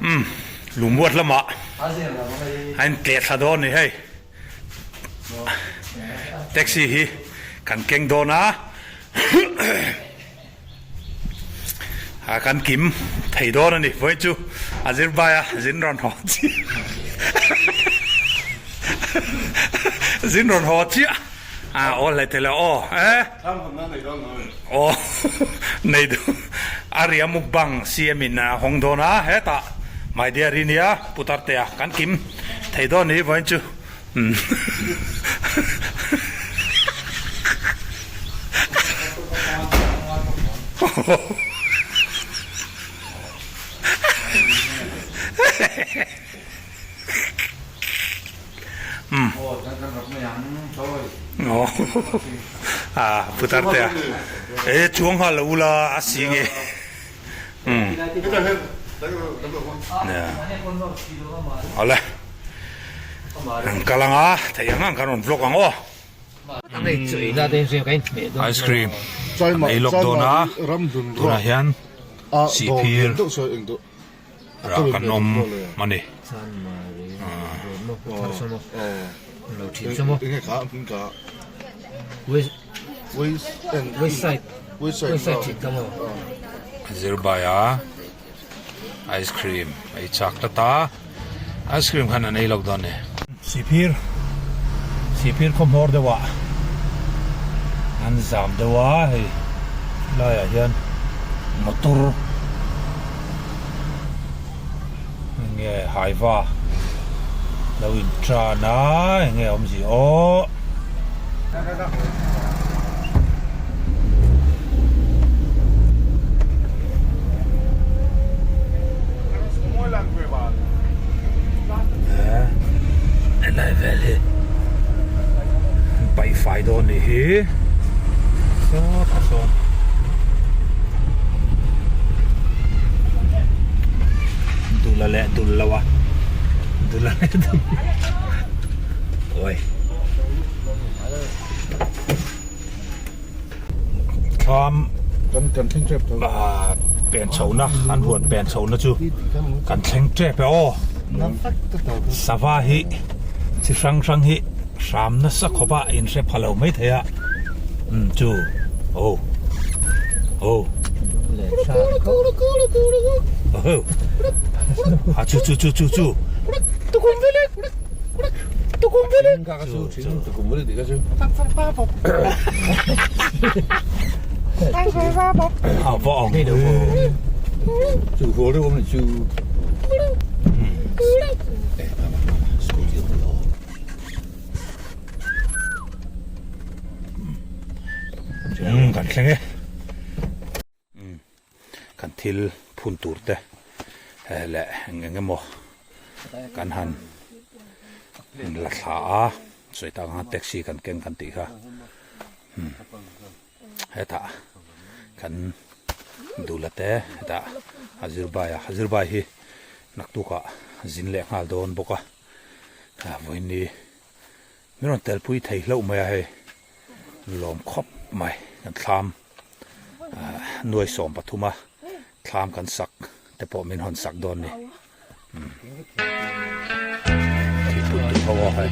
Umm lungmuat lamah a in tleh thla dawn a ni hei. Taxi hi kan keng dawn a a kan kim thei dawn a ni vawi chu a zir bai a zin rawn haw chiah zin rawn haw chiah a aw hlei thei lo aw e aw nei dawn a ria mukbang CM in a hawng dawn a hetah my dear hi nia putar te a kan kim thei dawn a ni vawiin chu. Putar te a e chuang nghal lo ula a si nge awle an kal anga thei ang ang kan rawn vlog ang aw ice cream an ei lawk dawn a tunah hian sihphir rah kan awm a ni Zirbaia ice cream ei chak tlat a ice cream khan an ei lawk dawn a ni. Sihphir Sihphir khaw hmawr deuh ah an zam deuh a hei helaiah hian motor enge haiva lo in tan a enge awmzia aw. Helai vel hi an paih fai dawn nih hi sawtah sawn dula leh dul lo a dula leh dul awi thlam kan thleng tep tho pen chhohna an huan pen chhohna chu kan thleng tep e aw sava hi chi hrang hrang hi hram nasa khawp a in hre pha lo mai thei a umm chu aw aw a chu chu chu chu chu Kan thleng e. Kan thil phun tur te leh eng eng emaw kan han la thla a sawi tak ang taxi kan keng kan tih kha hetah kan dula te hetah a zirbai a zirbai hi naktukah zin leh nghal dawn bawk a vawiin min rawn telpui thei hlauh mai a hei lawm khawp mai kan thlam nuai 13 a thlam kan sak te pawh min hawn sak dawn ni thil put tur ho a hei.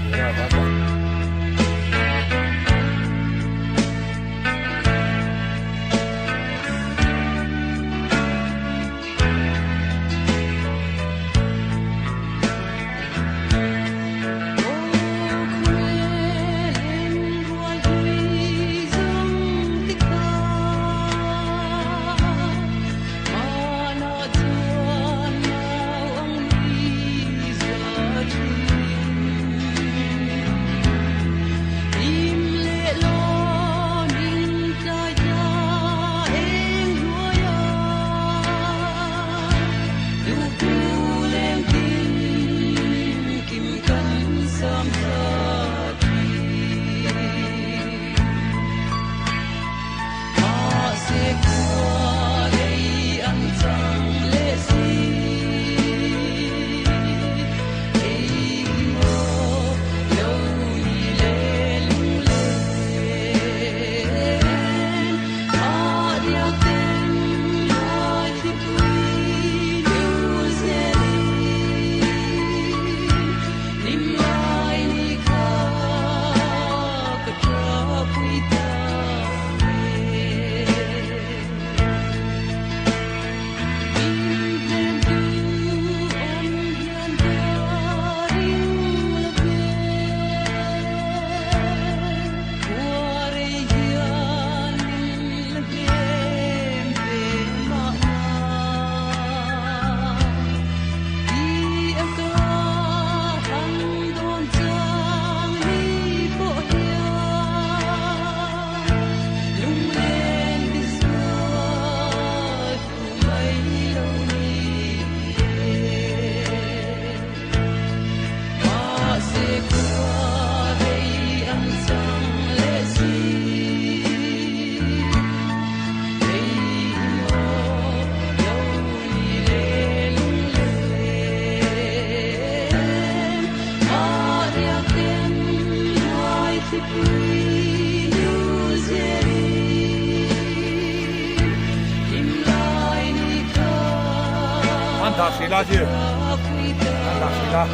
dah hrih la zir han dah hrih la.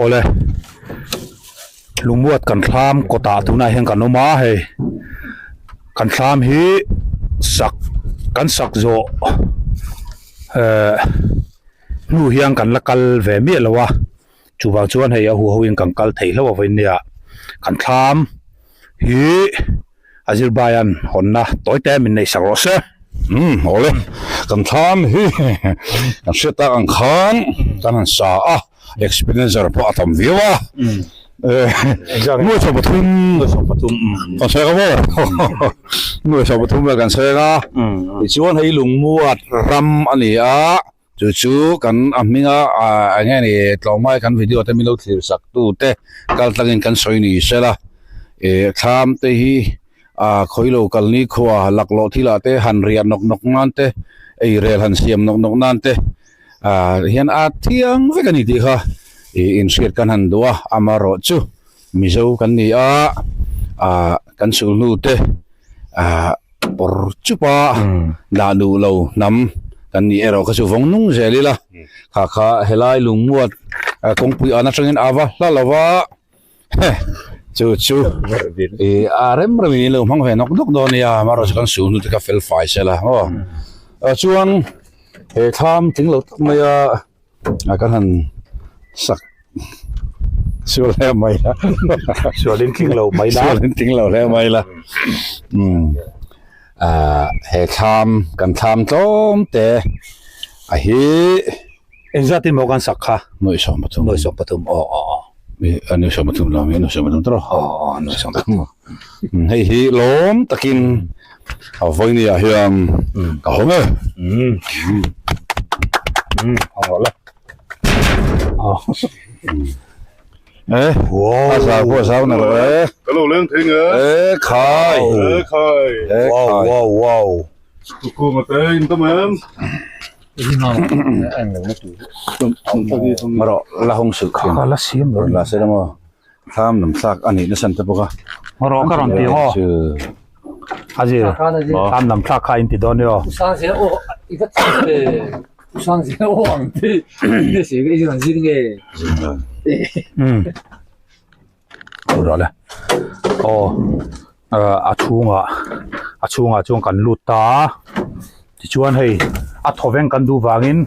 Awle lungmuat kan thlam kawtah tunah hian kan awm a hei kan thlam hi sak kan sak zawh ehh hnu hian kan la kal ve miah lo a. Chuvang chuan hei a huho in kan kal thei hlauh a vawiin nia kan thlam hi a zirbai an hawnna tawi te min neih sak rawh se. Umm awle kan thlam hi kan hriat tak ang khan kan han sa a expenditure pawh a tam viau a nuaih 13 kan seng a maw nuaih 13 vel kan seng a tichuan hei lungmuat ram a ni a. Chu chu kan a hminga ah eng nge ni tlawmngai kan video te min lo thlir sak tu te kal tlangin kan sawi ni sela ih thlam te hi ah khawi lo kal ni khua laklawh thil ah te han riah nawk nawk nan te ei rel han siam nawk nawk nan te ah hian a thiang vek a ni tih kha ih inhriat kan han duh a amaherawhchu Mizo kan ni a ah kan sulhnu te ah. Pawr chup a, dah duh lo hnam kan nih erawh kha chu vawng nung zel ila, kha kha helai lungmuat kawngpui an atangin a va hla lo va, heh chu chu ih a rem rem in lo hmang ve nawk nawk dawn nia, amaherawh chu kan su hnu te kha fel fai sela aw, chuan he thlam tling lo tak mai a. a kan han sak sual hle mai la sualin tling lo mai la sualin tling lo hle mai la um ah he thlam kan thlam tlawm te a hi engzat in maw kan sak kha nuaih 13 nuaih 13 aw aw aw a nuaih 13 lo mi nuaih 13 tawh aw aw nuaih 13 hei hi lawm takin A vawinia ah hian ka hawng e. E a zau pawh a zau na rawh e. Ka lo leng thei nge. E khai. E khai. E wow wow wow. Tukhuma te in tam em. Marawh la hawng suh khin. Ka la siam lo. La siam lo. Thlam lam thlak a nih nasa te bawk a. Rawh ka rawn ti aw. A zir. Thlam lam thlak kha in ti dawn nia. Rawh le. Aw a chhungah a chhungah chuan kan lut ta a. Tichuan hei a thawveng kan duh vangin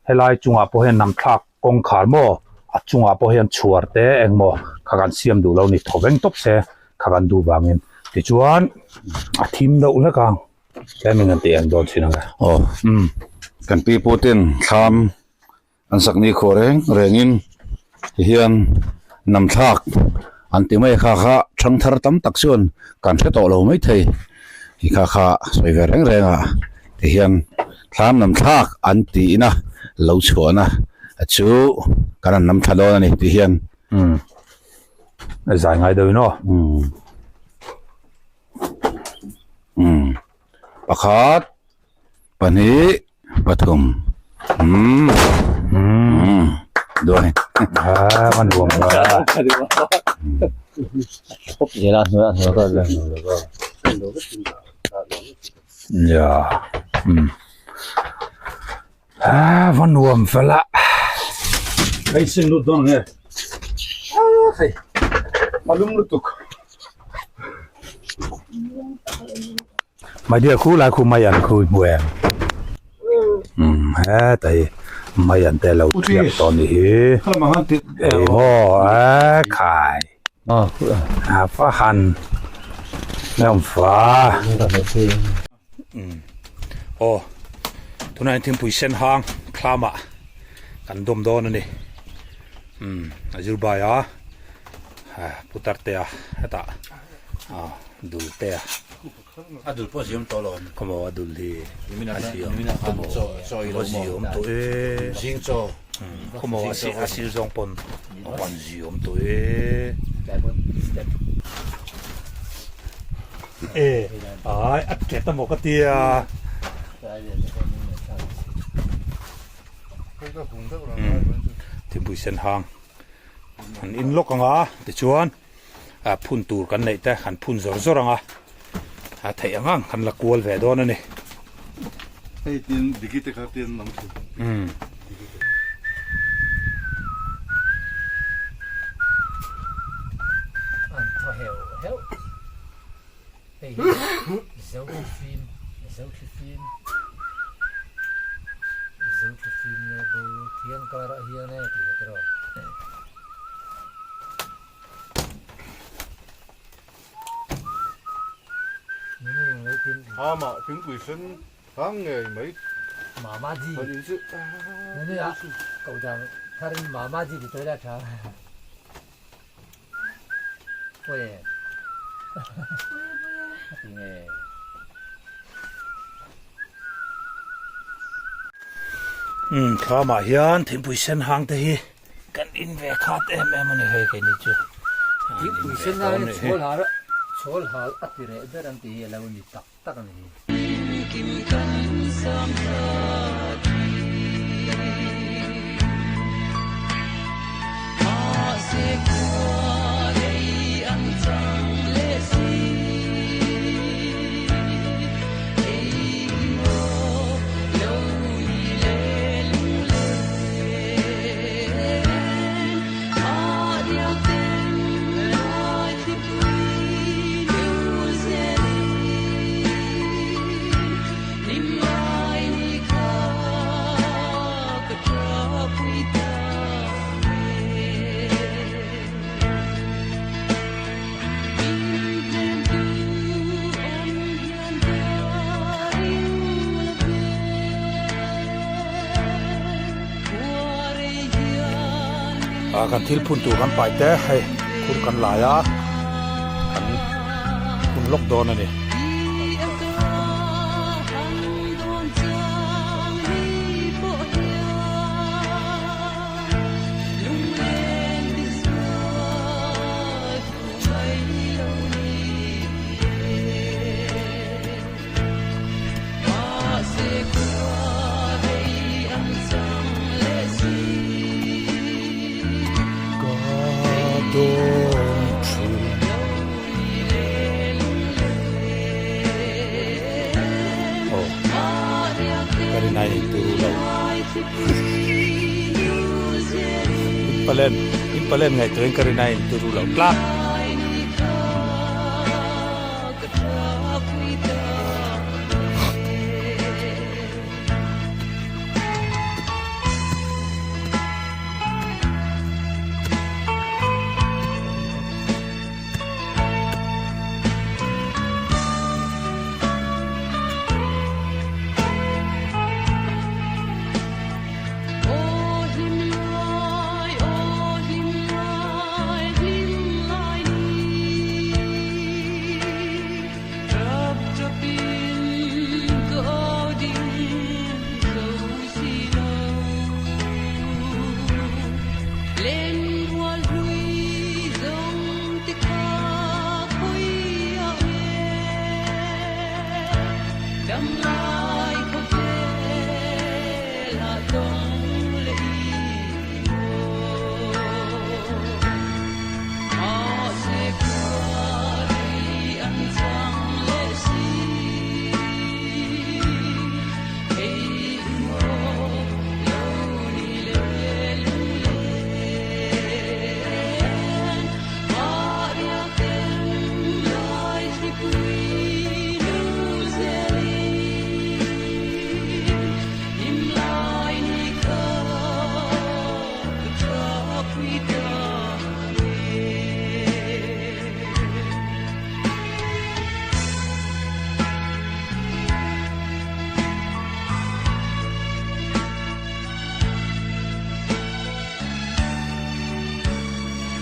helai chungah pawh hian nam thlak Kawngkhar maw a chungah pawh hian chhuar te engmaw kha kan siam duh lo ni thaw veng tawp se kha kan duh vangin tichuan a thim deuh hlek ang tlem in kan tih ang dawn thin ang e. Aw kan pi pu ten thlam an sak ni khuah reng rengin tihian nam thlak an ti mai kha kha thangthar tam tak chuan kan hre tawh lo maithei ti kha kha sawi ve reng reng a tihian thlam lam thlak an tiin a lo chhuahna chu kan han lam thla dawn a ni tih hian umm a zai ngai deuh in aw umm umm pakhat pahnih pathum umm umm duai ah man nuam a ya umm ah va nuam fel a hei sin lut dawn nge hei a lum lutuk My dear khu lai khu mai an khu hmu em um he tai Mai an te lo thiak tawh ni hi. Hei maw a khai. A va han hlawm fa. Aw tunah hian thingpui sen hang thlamah kan dawm dawn a ni. A zirbai a putar te a hetah dul te a. A dul pawh ziam tawh lo an. Khawmaw a dul hi a ziam khawmaw a ziam tawh e. Zing chaw. Khawmaw a sir zawng pawn a van ziam tawh e. E ai a tet amaw ka tia. Thingpui sen hang an in lawk ang a tichuan. ah phun tur kan neih te han phun zawr zawr ang a a theih ang ang kan la kual ve dawn a ni. Hei tin diki te kha tin lam thin. Umm. An thaw heuh heuh. Hei hi zo thli fim zo thli fim zo thli fim leh boruak thiang karah hian e tih kha tiraw. Hama thingpui sen hang ngei mai. Mama ji. Nene a ko dang tharin mama ji ti toila tha. Poye. Ti nge. Um thlamah hian thingpui sen hang te hi Kan in ve khat em em a ni hei keini chu. Thingpui sen lai hian chhawl hal chhawl hal a ti reh ber ang tih hi a lo ni tak tak a ni hi. Ah kan thil phun tur kan pai te hei khur kan lai a kan phun lawk dawn a ni. Palen ngaihtuahin ka rin a inturu lo tlat.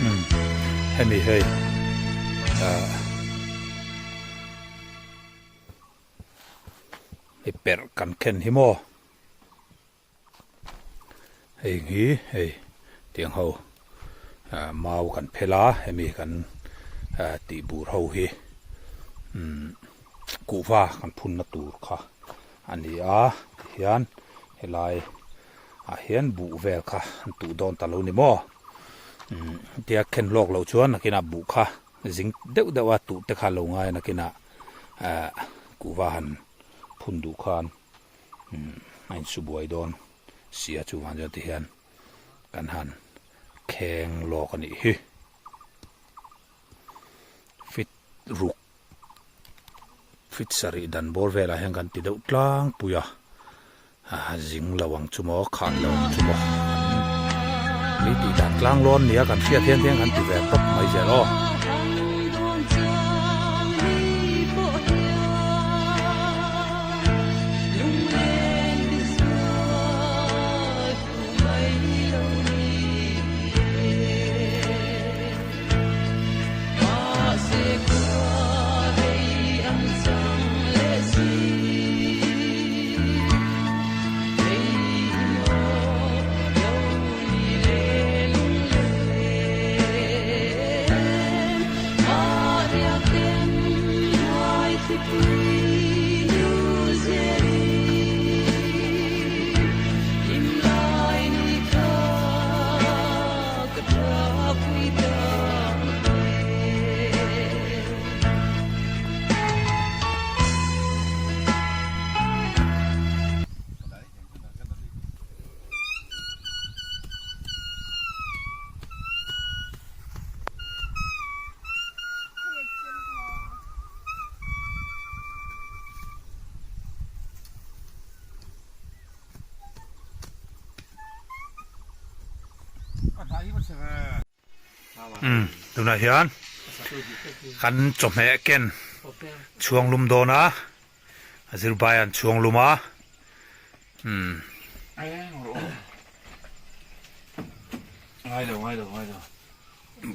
Umm hemi hei ah hei perh kan khen hi maw hei hi hei tiang ho ah mau kan phel a hemi kan ah tih bur ho hi umm kuhva kan phunna tur kha a ni a tihian helai ah hian buh vel kha an tuh dawn ta lo ni maw umm tia khen hlawk loh chuan nakinah buh kha zing deuh deuh a tuh te kha lo ngai a nakinah ah kuhva han phun duh khan umm a insu buai dawn si a chuvang chuan tihian kan han kheng lawk a nih hi fit ruk. Fit sarih dan bawr velah hian kan ti deuh tlangpui a, zing lo ang chu maw, khat lo ang chu maw, mi tih dan tlang lawn nia kan hriat hian hian kan ti ve tawp mai zel aw. Umm tunah hian kan chawhmeh ken chhuang lum dawn a a zir bai an chhuang lum a umm.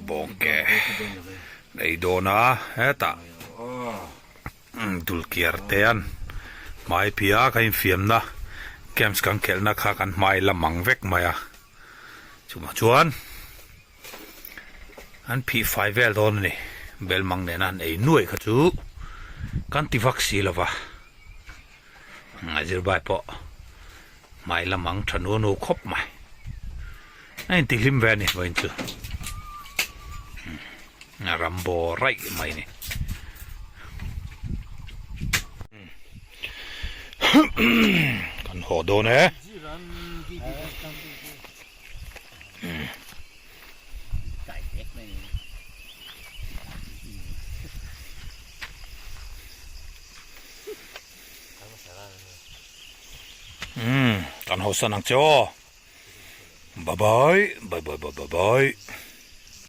Bawngke ei dawn a hetah Dulkiar te an hmai phih a ka infiamna games kan khelhna kha kan hmai la mang vek mai a chuvang chuan an phih fai vel dawn a ni bel mang nena an ei nuai kha chu kan ti vak si lova zirbai pawh hmai la mang tha nuau nuau khawp mai a intihlim ve a ni vawiin chu. A ram bawr raih mai a ni. Kan haw dawn e. Kan haw san ang che aw. Bye bye bye bye bye bye.